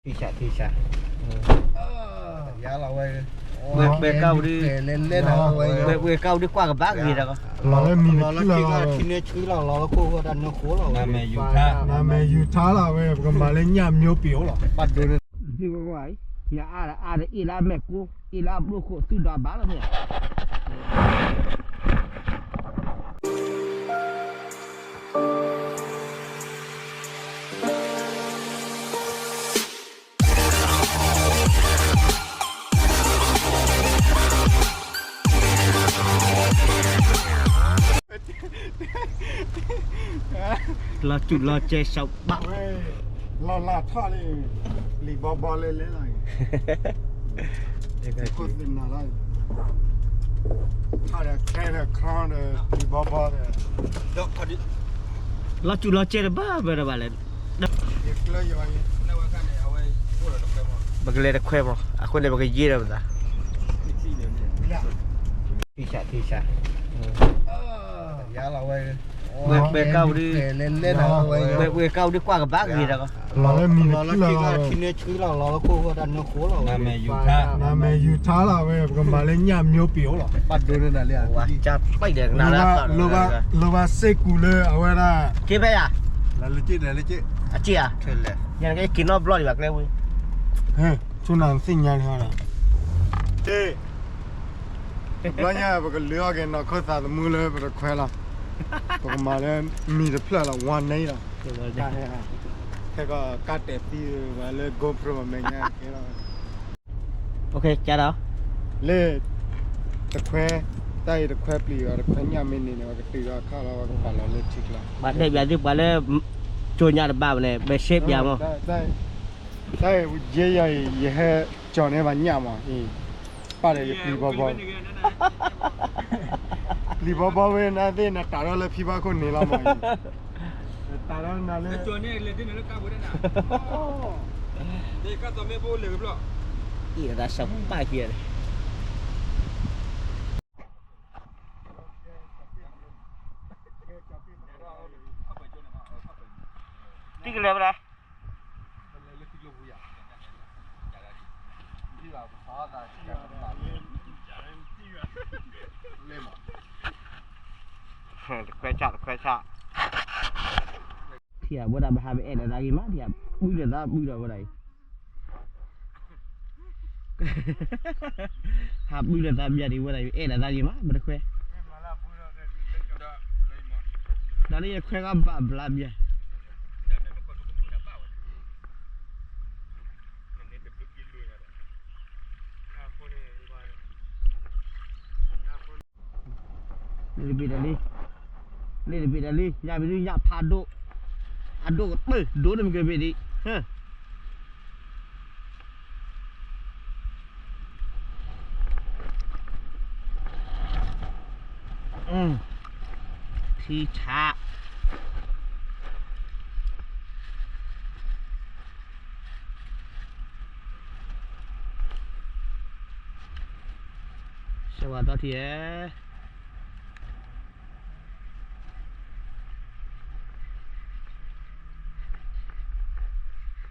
ထံဆး ထံဆး ယၤလီၤဝဲ ဝဲကါဝဲဒ် ဝဲကါဝဲဒ်ကွၢ်ကဘၣ်ဂ့ၤဒီး လီၤလၢမံၤလီၤလၢခံလီၤ ထံနၢဆှံလီၤ လီၤလၢခိၣ်ဝဲတၢ်နၢဃိလီၤဝဲ နမ့ၢ်ယူၤထါလီၤဝဲ ပကမၤလၢညၣ်မျိုးပျီလီၤ ဘၣ်ဒိန့ၣ် ယအါဒီးအါဒီးအ့ၣ်လၢအမဲာ်ကူ အ့ၣ်လၢအဘျိခိၣ်သူၣ်ဒီးဘၣ်လီၤမ့ၢ် လီၤစူၣ်လီၤစဲး စီၤဘၣ် လီၤလးထီၣ်လံ လံာ်ဘီဘီလဲလဲလီၤ ခိၣ်သ့ၣ်မနၤလီၤ ထီၣ်ဒီးခဲဒီးခီဒီး လံာ်ဘီဘီဒီး လီၤစူၣ်လီၤစဲးတဘၣ်ဘၣ်ဒီးဘၣ်လဲၣ် ပကလဲၤတခွဲမး အဃိန့ၣ် ပကယ့ၢ်ဒီးပသး ထံဆး ထံဆး ယၤလီၤဝဲ ဝဲကါဝဲဒ် ဝဲကါဝဲဒ်ကွၢ်ကဘၣ်ဂ့ၤဒီး လီၤလၢမံၤလီၤလၢခံလီၤ ထံနၢဆှံလီၤ လီၤလၢခိၣ်ဝဲတၢ်နၢဃိလီၤဝဲ နမ့ၢ်ယူၤထါလီၤဝဲ ပကမၤလၢညၣ်မျိုးပျီလီၤ ဘၣ်ဒိန့ၣ်နၤလံ ဝဲကါပၢ်ဒီးကနၣ်လၢ လိၣ်ဘၣ်စ့ၢ်ကီးလၢအဝဲဒၣ် က့ဖဲယၤ လၢက့ လၢက့ အက့ဧါ ယက့က့ၤနီၣ်ဘျီၣ်ဒံးဘၣ်ကျဲဝံၤ ဆိနၤသ့ၣ်ညါလံဟီဒီး တဘျီညါ ပကလုၢ်အီၣ်က့ၤနီၢ်ခိၣ်သးသမူလၢပတခွဲလီၤ ပကမၤလၢမံၤတဖျၢၣ်လီၤ ဝါန့ၣ်လီၤ ခဲကီးကါတဲာ်သံဝဲလၢ GoPro မဲာ်ညါကဲလီၤ လၢ တခွဲ တၢ်အံၤတခွဲပျံၤဘၣ် တခွဲညၣ်မ့ၢ်န့ၢ်န့ၣ် ပကတုၤဒီးအခါလီၤ ပကပာ်လီၤလၢထံကျါ ဘၣ်ဒဲးပျးသုပှၤလၢ ကၠိညါတဘၣ်ဝဲန့ၣ် ပရှဲပျးမး တၢ်အံၤယဲယၤအံၤ ယဟဲကၠီၤန့ၢ်ဘၣ်ညၣ်မးအံၤ ပၢ်ဒီးယပျံၤဘီဘီ ပျံၤဘီဘီဝဲ နသ့ၣ်နတၢ်ထီၣ်လၢဖံဘၣ်ခိၣ်န့ၣ်လီၤ မးအံၤ တၢ်ထီၣ်နၤလၢ ကၠီၤန့ၢ်လဲၤဒ်န့ၣ်လၢကါပူၤဒဲးနၤ ကၢ်သိးမ့ၢ်ဘိလဲၤကဘျီၣ် အံၤတၢ်ဆၢပၢ်က့ၤ တံၢ်ကလဲၤဝဲဒၣ် တခွဲဆၣ် တခွဲဆၣ် ထံၣ်အဝဲဒၣ် ပဟးပအဲၣ်လီၤသးဂ့ၤမး ထံၣ်အပုၢ်လၢသးပုၢ်ဒီးဝဲဒၣ်အံၤ ဟးပုၢ်လၢသးဘျါဒံးဝဲဒၣ်အံၤ အဲၣ်လီၤသးဂ့ၤမး ပတခွဲ ဒီးလၢယခွဲကီဘၣ်ဘျါဘျါ လ့တဘ့ၣ်တလံ လ့တဘ့ၣ်တလံ ညၣ်မ့ၢ်ဒုးညၣ်ဖးဒိၣ် အဒိၣ်ကတၢၢ် ဒိၣ်န့ၣ်မ့ၢ်ကဘ့ၣ်ဒံး ထံဆး ဆၢဝါသီထံဧၢ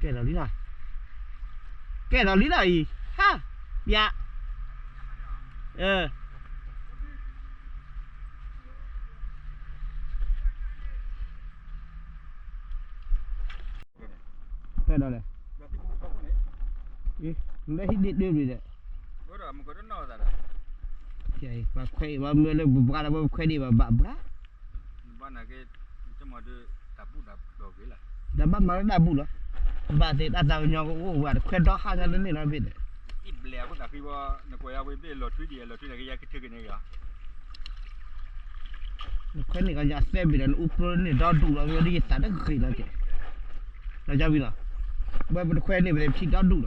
ကဲဒီးလံနီၤ ကဲဒီးလံနီၤအံၤ ဟါ ယၤ ကဲဒီးလဲၣ် လၢဟံၣ်ဒ့ၣ်ဒ့ၣ်ဘျီဒီး ပှၤခွဲးအံၤ ပှၤမၢလၢပဘှါဒီး ပှၤခွဲးဒံးဘၣ်ဘၣ်ဘှါ တၢ်ဘၣ်မၤလၢတၢ်ဘူၣ်လီၤ ဘၣ်သ့ၣ်တၢ်သးကညီၤကအိၣ်ဝဲ တခွဲးဒီဟါညါလၢန့ၣ်လီၤဘ့ၣ်ဒီး ဘျဲးအဃိသးဃံဝီ နကွၢ်ယၤဝဲဘ့ၣ်လီၤထွံဒံး လီၤထွံန့ၣ်ကယဲၢ်ကထၢက့ၤန့ၣ်ယီၤ နခွဲးန့ၣ်ကယၤသဲဘ့ၣ်ဒီး နအူဖျိန့ၣ်ဒီဒူၣ်လီၤ မ့ၢ်ဒ်ယသးတဂ့ၤလီၤကဲ လီၤကၢ်ဝံၤလီၤ ဝဲပတခွဲးန့ၣ် ပတဖံးဒီဒူၣ်လီၤ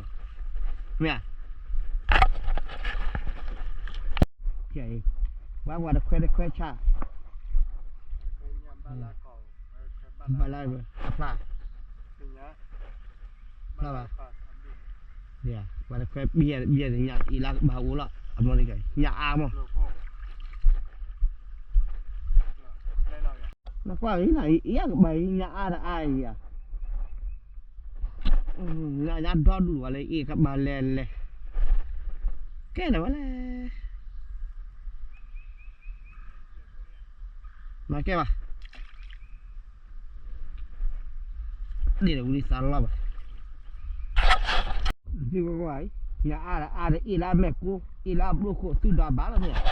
မ့ၢ်ဧါ ပှၤပှၤတခွဲးတခွဲးဆၣ် ဘၣ်လၢအဖျါ ဖျါဘၣ် ပှၤတခွဲးဘံၣ်ဘံၣ်ညၣ်အံၤလၢဘၣ်အိၣ်လီၤ အမ့ၢ်လၢ ညၣ်အါမး နကွၢ်အံၤနၤ အံၤအကဘၣ်အံၤ ညၣ်အါတအါအံၤဧါ ညါညါဒီဒူၣ်ဝဲလၢအ့ၣ်ကဘၣ်လဲၤလဲၤ, ကဲန့ၣ်ဝဲလဲၣ်, မၤကဲဘၣ်, ဒ်န့ၣ်ဝံၤလံသးလီၤဘၣ်, သ့ၣ်ဝဲဝဲအံၤ, ညါအါဒီးအါဒီးအ့ၣ်လၢအမဲာ်ကိး, အ့ၣ်လၢအဘျိခိၣ် သုဒီးဘၣ်လီၤမ့ၢ်ဧါ. အဘျိခိၣ်အံ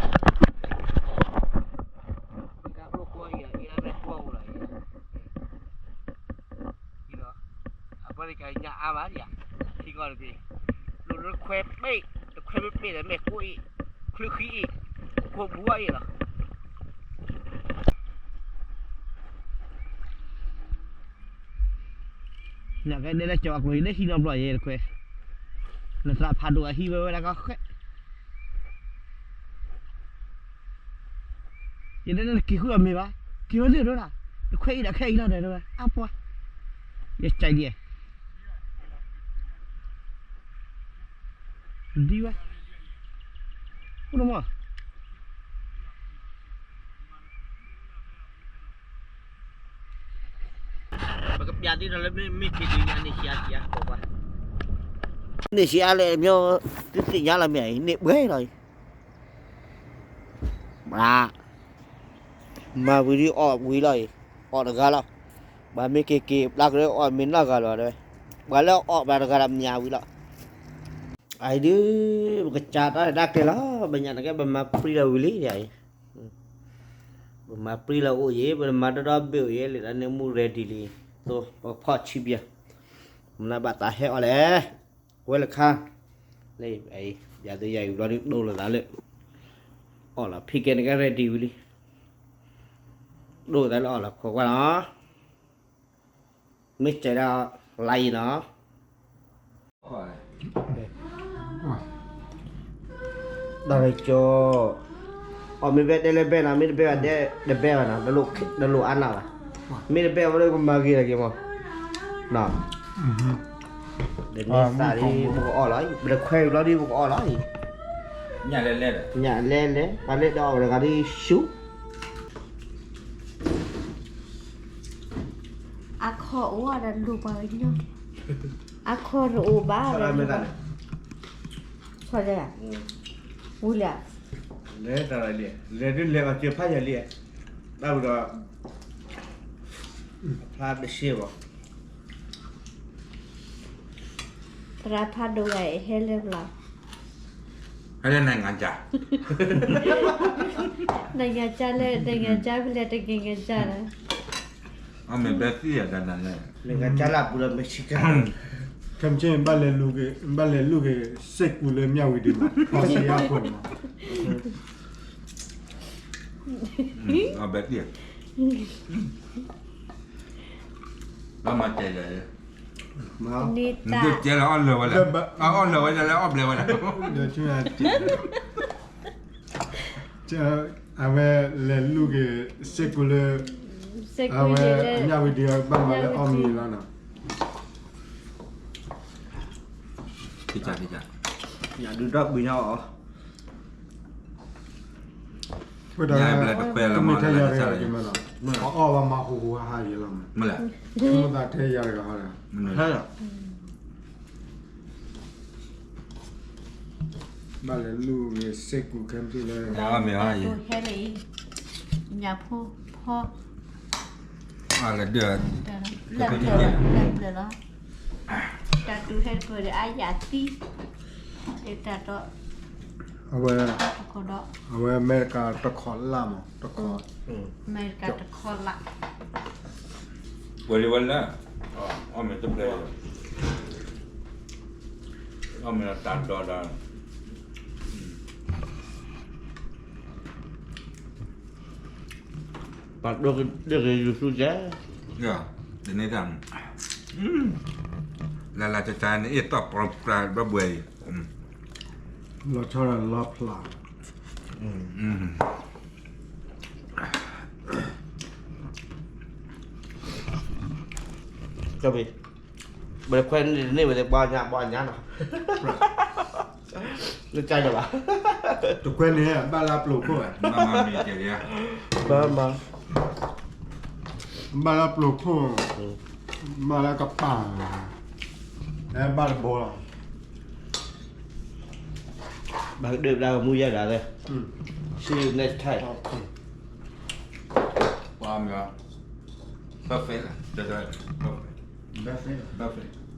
ၤ အ့ၣ်လၢအမဲာ်ကိးအိၣ်လီၤအံၤ, အပှၤတကးညါအါဘၣ်ယၤ, ထံကီၢ်တက့ၢ်, လိၣ်လၢခွဲးပ့ၣ်, တခွဲးပ့ၣ်ပ့ၣ်ဒီးမဲာ်ကိးအံၤ, ချၢဃံအံၤ, ခိၣ်ဘူအံၤလီၤ. နကဲဒဲလၢကၠီၤအကျိၤ ယဒဲဟံးနီတဘျီယဲတခွဲး, နသရၣ်ဖးဒိၣ်အဟံးဝဲဝဲဒၣ်ကီဃဲ, ယဒဲနက့ၤဃုအီၤမ့ၢ်ဘၣ်, က့ၤဝဲလၢဒိၣ်ဒၣ်, တခွဲးအံၤဒီးခဲအံၤလီၤဒီးဝဲ အါပှၤ, ယကၢ်ဒ်, ဒ်ဝဲ, အိၣ်နမး ပကပျးသ့ဒီးလၢမ့ၢ်မ့ၢ်ခံဒုညါန့ၣ် ဆံးအါဆံးအါကိးပှၤ, န့ၣ်ဆံးအါလဲၣ်မ့ၢ်, သုသ့ၣ်ညါလီၤမ့ၢ်အံၤ န့ၣ်ပှဲၤလီၤအံၤ, မၤ, မၤဝံၤဒ်အီၣ်ဝံၤလီၤအံၤ, အီၣ်တဂၤလီၤ, ပှၤမ့ၢ်က့ၤက့ၤပျၢ်ကရၢအီၣ်မ့ၢ်နီတဂၤလီၤ, ပှၤလၢအီၣ်ပှၤတဂၤဒီးမ့ၢ်ဝံၤလီၤ, အံၤဒုး, ပကစးတၢ်ဒၣ်ကျဲလီၤ, ပညါတကဲပမၤပြံလီၤဝံၤလံယၤအံၤ ပမၤပြံလီၤအိၣ်ယဲ, ပမၤဒီဒီဘ့ၣ်အိၣ်ယဲ, လံာ်တၢ်န့ၣ်မူ ready လံ, သိးပဖီၣ်ဆံဘျဲၣ်, မနုၤဘၣ်သးဟဲအီၣ်လဲၣ်, ဝဲလၢခါ, လၢ, ယၤသုယၤအံၤဘျီဒုးဒိၣ်လိာ်သးလၢ, အီၣ်လီၤဖံးကဲန့ၣ်ကဲ ready ဝံၤလံ, ဒိၣ်သးလၢအီၣ်လီၤခိးကွၢ်လီၤ. မ့ၢ်စဲးဒၣ်လါအံၤနီၤ, တၢ်ကၠီ, အီၣ်မ့ၢ်ဘဲဒဲလၢဘဲနီၤ, မ့ၢ်တဘဲဘၣ်ဒဲတဘဲဘၣ်နီၤ, တလိၣ်အါနးဘၣ်, မ့ၢ်တဘဲဘၣ်လၢပမၤဂ့ၤလီၤက့ၤမး, ဒီးမ့ၢ်သးဒ်ပကအီၣ်လီၤ, ပတခွဲဘျီဒ်ပကအီၣ်လီၤ, ညၣ်လဲၤလဲၤ, ပှၤလဲၤဒီးအီၣ်ဝဲတဂၤဒ်ဆူ အခီၣ်အိၣ်ဒီးလူၤပှၤကညီ, အခီၣ်တအိၣ်ဘၣ်ဒီး, ဝံၤလံ, လဲၤတၢ်လဲၤ, လဲၤဒုးလဲၤအီၤစၢၤဖးယံၤလံ, ဘၣ်ဝံၤဒီး, အဖျါတရှဲဘၣ်, သရၣ်ဖးဒိၣ်ဂၤအံၤဟဲလၢပျီ, ဟဲလၢ နိုင်ငံခြား, နိုင်ငံခြားလၢ နိုင်ငံခြား ဖဲလဲၣ်တဂ့ၤ နိုင်ငံခြားလၢ, အမ့ၢ်ဘဲသံယၤတၢ်နၤလဲၣ်, နိုင်ငံခြားလၢအပူၤဒီး Mexico, ခဲမုၢ်ဆ့ၣ် ဘၣ်လဲၤလူၤက့ၤ ဘၣ်လဲၤလူၤက့ၤ စ့ၢ်ကူၤလၢ မြဝတီ မး ခီဆံယါခိၣ်န့ၣ်မး, အဘဲသံ, ဘၣ်မၤစဲးယၤ, နကဲလၢအီၣ်လၢာ်ဝဲလဲၣ်, အအီၣ်လၢာ်ဝဲလဲၣ် လၢအီၣ်ဘျဲးဝဲလဲၣ်, အဝဲလဲၤလူၤက့ၤ စ့ၢ်ကူၤလၢ အဝဲ မြဝတီ ဘၣ်မၤလၢအီၣ်မံၤလီၤနီၤ, ညၣ်ဒုးဒီးကွံာ်ညါအီၤ, မ့ၢ်ထဲယၤတဂၤက့ၤမးလီၤ, အအီၣ်ဘၣ်မၤဟူးဟူးဟးဟးယဲလီၤမး, မ့ၢ်သးထဲယၤတဂၤဟီဒီး, ဘၣ်လဲၤလူၤက့ၤ စ့ၢ်ကူၤခဲမုၢ်ဆ့ၣ်လၢ ဟဲလၢအံၤ, ညၣ်ဖိဖီ, လဲၤဒၢး, လဲၤဘျၢၣ်လီၤ, တၢ်တူၢ်ဟဲတပၢၢ်ဒီးအါယၤသံ, တၢ်တီ, အဝဲ, အဝဲအမဲရကၤတခီလၢ်မး, တခီ, အမဲရကၤတခီလၢ်, ဝဲလၢဝဲလၢ, အီၣ်မ့ၢ်တဘျဲး, အီၣ်မ့ၢ်တၢ်ဒီးဒီး ပှၤဒိၣ်က့ၤယူၤဆူကဲ, တန့ၢ်တၢ်, လၢလၢတၢ်တၢ်န့ၣ် အ့ၣ်တီၢ်ပြၤပြၤဘၣ်ဘှဲအံၤ, လီၤဆီဒီးလီၤဖျး, ကဘ့ၣ်, ပခွဲးန့ၣ်တန့ၢ်ဝဲသ့ၣ် ဘၣ်ညါဘၣ်ညါနီၤ, နကၢ်လၢၤဘၣ်, တခွဲးန့ၣ် ဘၣ်လၢပျိၤခိၣ်, ဘၣ်မၤ, ဘၣ်လၢပျိၤခိၣ်, ဘၣ်လၢကပၤ, ဘၣ်တဘိလီၤ. ဘၣ်ကဒုးဘၣ်ကမူယဲဒၣ်သၢ. See you next time. Perfect. Perfect. Perfect.